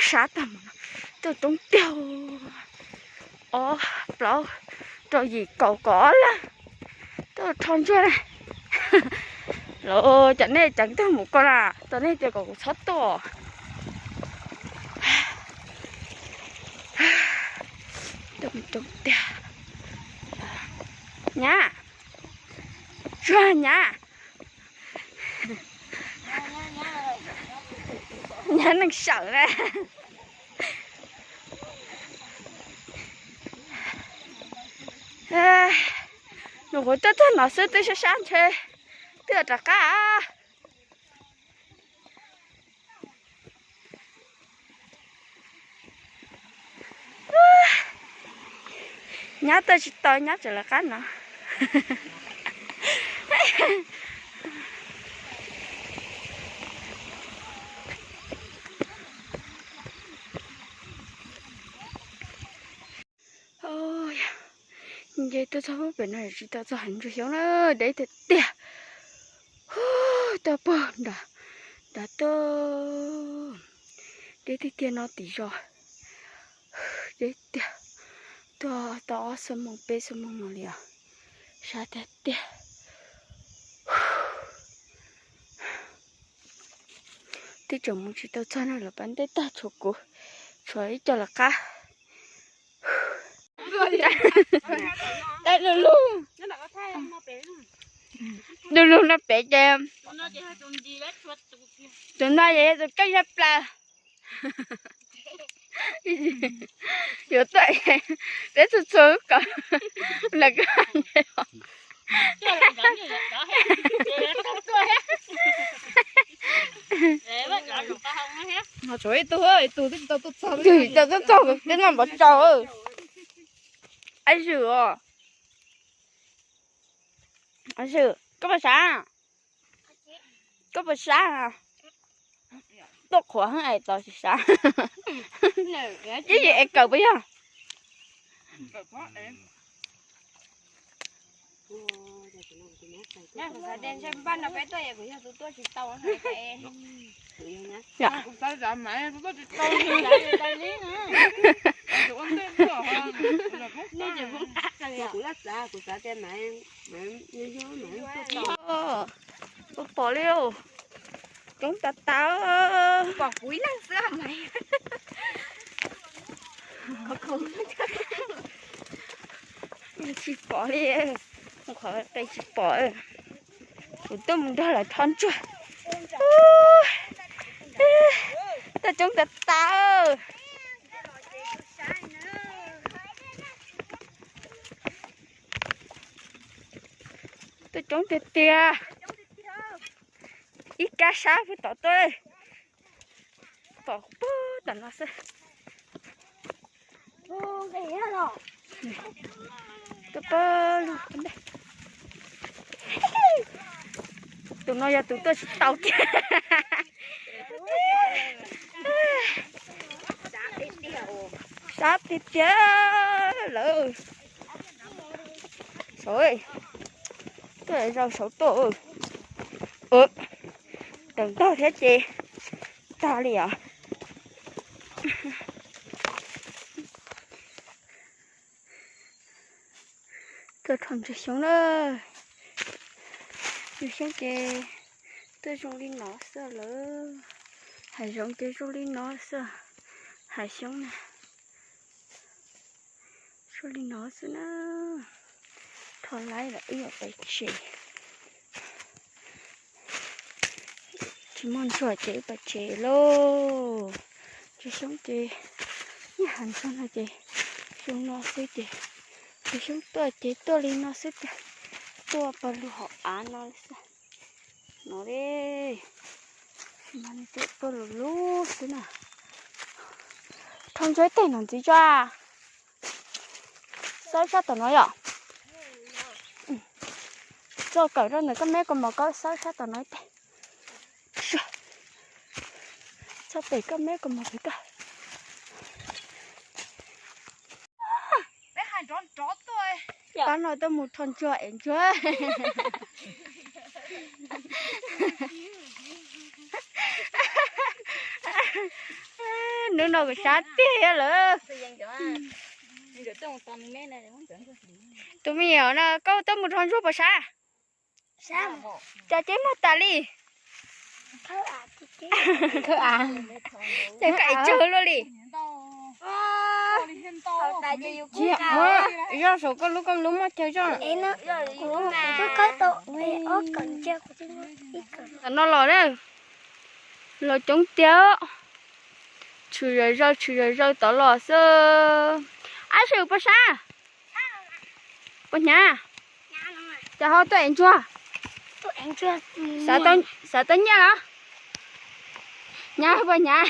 Sab tag mus, tuaj coob tiag. Ob, plaub, rau yim kaum kaum ob leeg. Tuaj rho ntsuag na. Los cov nej ceev tuaj mus ko na, cov nej tias kom kuv txhob tuaj. Tuaj mus coob tiag. Nyab, tsuag nyab. Nyab neeg sawm na. Nus qhuav tuaj tag no xwb twb sab sab ntshe twb rov qab. Nyab tuaj tsis tau, nyab tseem lawv qab no. Nce tuaj txog pem no tsis tau txog hav ntsuag xyoob na, deb tiag tiag. Tuaj pog nram nrad tuaj, deb tiag tiag no tim zos. Deb tiag, tuaj tau ob xuab moos peb xuab moos no li os. Sab tiag tiag. Twb tseem mus tsis tau txog no los pas ntej tag tshuav kuv, tshuav ib co lawv qab. Dab lug lug, dab lug lug no pem ces tus no yog tus kawg yog plaws. Yuav tuaj peb txhua txhua kom lawv ko. Tshuav ib tug, ib tug twb tsis tau tuaj txog, twb tsis tau tuaj txog, twb noj npov tsau. Ab Swm os, Ab Swm koj puas sab? Koj puas sab? Tuaj qhuav heev es tos tsis sab. Ib yam es kawm puas yog? Pom li, coob tas tas. Pom kuv ib leeg xwb. Tsis pom li, qhov qe tsis pom. Kuv tuaj mus nrog lawv rho ntsuag. Tuaj coob tas tas. Tuaj coob tiag tiag. Ib kab sab puag tom tuaj, pom puag tom no xwb. Tuaj pab lug ntej. Tus no yog tus tuaj tsis tau kiag. Sab tiag tiag lawm. Saud, tuaj zaum saud tuaj. Tawm ntog thiab ces tag li os. Tuaj rho ntsuag xyoob na. Ntsuag xyoob ces tuaj zoo li no xwb lawm. Hav zoov ces zoo li no xwb. Hav xyoob na, zoo li no xwb na. Rho laib lawm wb yuav pais tsev. Tsis muaj ntsuag ces wb pais tsev lauj. Ntsuag xyoob ces, nyob hav ntsuag no ces zoo no xwb ces, ntsuag xyoob tuaj ces tuaj li no xwb tiag. Tuaj pawg lug hauv av no li xwb. No li, mas nws tuaj tuaj lug lug xwb na. Rho ntsuag ib teg no ntxiv tso. Xawb sab tom no yom. Txoj kawm rau ntawm koj meb kua mos koj xawb sab tom no ib teg. Txoj pem koj meb kua mos pem koj. Pab no tuaj mus rho ntsuag es ntsuag. Hnub no kuv sab tiag lawm. Tus me nyuam no koj twb mus rho ntsuag puas sab? Cas ceb muag tas li. Khawb av, ces koj es tsawg luaj li. Zoj saum koj lub, koj lub muaj chaw zoj. Tam no los na, los coob tiag. Tshwm zawm zaws, tshwm zawm zaws tod los xwb. Ab, seb puas sab, puas hnyav. Cas ho tuaj ev ntsuag, xav tau nyiaj los? Hnyav puas hnyav?